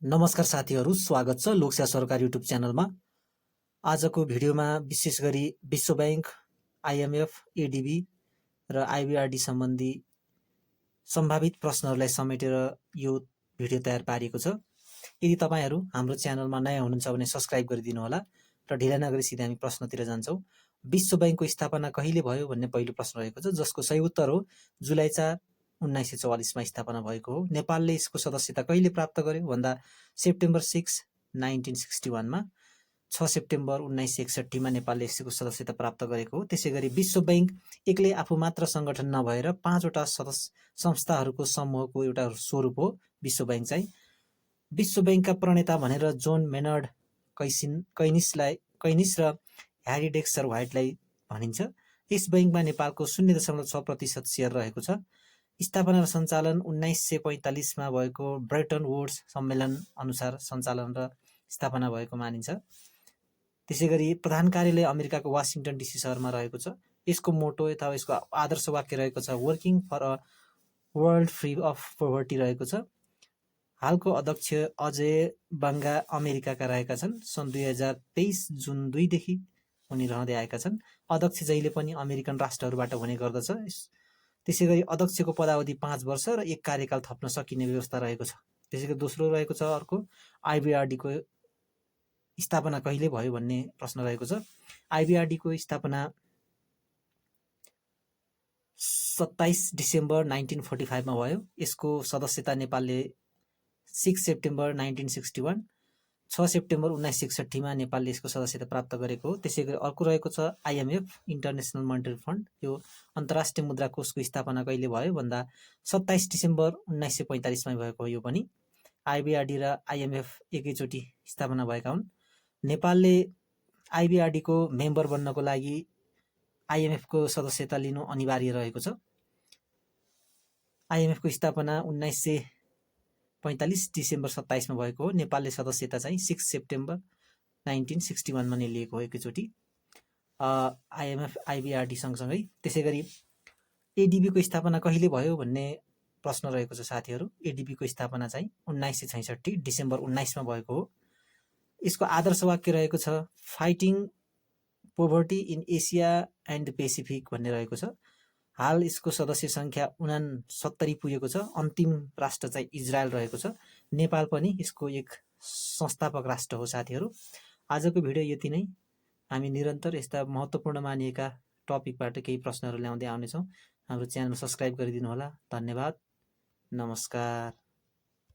नमस्कार साथीहरू, स्वागत छ लोकसेवा सरकार युट्युब च्यानलमा। आजको भिडियोमा विशेष गरी विश्व बैंक, आइएमएफ, एडिबी र आइबिआरडी सम्बन्धी सम्भावित प्रश्नहरूलाई समेटेर यो भिडियो तयार पारिएको छ। यदि तपाईँहरू हाम्रो च्यानलमा नयाँ हुनुहुन्छ भने सब्स्क्राइब गरिदिनु होला र ढिला नगरी सिधै हामी प्रश्नतिर जान्छौँ। विश्व बैंकको स्थापना कहिले भयो भन्ने पहिलो प्रश्न रहेको छ, जसको सही उत्तर हो जुलाई 4, 1944 मा स्थापना भएको हो। नेपालले यसको सदस्यता कहिले प्राप्त गर्यो भन्दा सेप्टेम्बर 6, 1961 मा। 6 सेप्टेम्बर 1961 मा नेपालले यसको सदस्यता प्राप्त गरेको हो। त्यसै गरी विश्व बैंक एक्लै आफू मात्र सङ्गठन नभएर 5 वटा संस्थाहरूको समूहको एउटा स्वरूप हो विश्व बैंक चाहिँ। विश्व बैंकका प्रणेता भनेर जोन मेनर्ड कैनिस र ह्यारी डेक्सर व्हाइटलाई भनिन्छ। यस बैंकमा नेपालको 0.6% सेयर रहेको छ। स्थापना र सञ्चालन 1945 मा भएको ब्रेटन वुड्स सम्मेलन अनुसार सञ्चालन र स्थापना भएको मानिन्छ। त्यसै गरी प्रधान कार्यालय अमेरिकाको वासिङटन डिसी शहरमा रहेको छ। यसको मोटो अथवा यसको आदर्श वाक्य रहेको छ, working for a world free of poverty रहेको छ। हालको अध्यक्ष अजय बाङ्गा अमेरिकाका रहेका छन्। सन् 2023 जुन 2 देखि उनी रहँदै आएका छन्। अध्यक्ष जहिले पनि अमेरिकन राष्ट्रहरूबाट हुने गर्दछ। त्यसै गरी अध्यक्षको पदावधि 5 वर्ष र 1 कार्यकाल थप्न सकिने व्यवस्था रहेको छ। त्यसै गरी दोस्रो रहेको छ अर्को आइबिआरडीको स्थापना कहिले भयो भन्ने प्रश्न रहेको छ। आइबिआरडीको स्थापना 27 डिसेम्बर 1945 मा भयो। यसको सदस्यता नेपालले 6 सेप्टेम्बर 1961, 6 सेप्टेम्बर 1961 मा नेपालले यसको सदस्यता प्राप्त गरेको हो। त्यसै गरी अर्को रहेको छ आइएमएफ, इन्टरनेसनल मोनिटरी फन्ड। यो अन्तर्राष्ट्रिय मुद्रा कोषको स्थापना कहिले भयो भन्दा 27 डिसेम्बर 1945 मा भएको हो यो पनि। आइबिआरडी र आइएमएफ एकैचोटि स्थापना भएका हुन्। नेपालले आइबिआरडीको मेम्बर बन्नको लागि आइएमएफको सदस्यता लिनु अनिवार्य रहेको छ। आइएमएफको स्थापना 1945 डिसेम्बर 27 मा भएको हो। नेपालले सदस्यता चाहिँ 6 सेप्टेम्बर 1961 मा नै लिएको हो एकैचोटि। आइएमएफ आइबिआरडी सँगसँगै। त्यसै गरी एडिबीको स्थापना कहिले भयो भन्ने प्रश्न रहेको छ साथीहरू। एडिबीको स्थापना चाहिँ 1966 डिसेम्बर 19 मा भएको हो। यसको आदर्श वाक्य रहेको छ, fighting poverty in Asia and Pacific भन्ने रहेको छ। हाल यसको सदस्य सङ्ख्या 69 पुगेको छ। अन्तिम राष्ट्र चाहिँ इजरायल रहेको छ। नेपाल पनि यसको एक संस्थापक राष्ट्र हो साथीहरू। आजको भिडियो यति नै। हामी निरन्तर यस्ता महत्त्वपूर्ण मानिएका टपिकबाट केही प्रश्नहरू ल्याउँदै आउनेछौँ। हाम्रो च्यानल सब्स्क्राइब गरिदिनु होला। धन्यवाद। नमस्कार।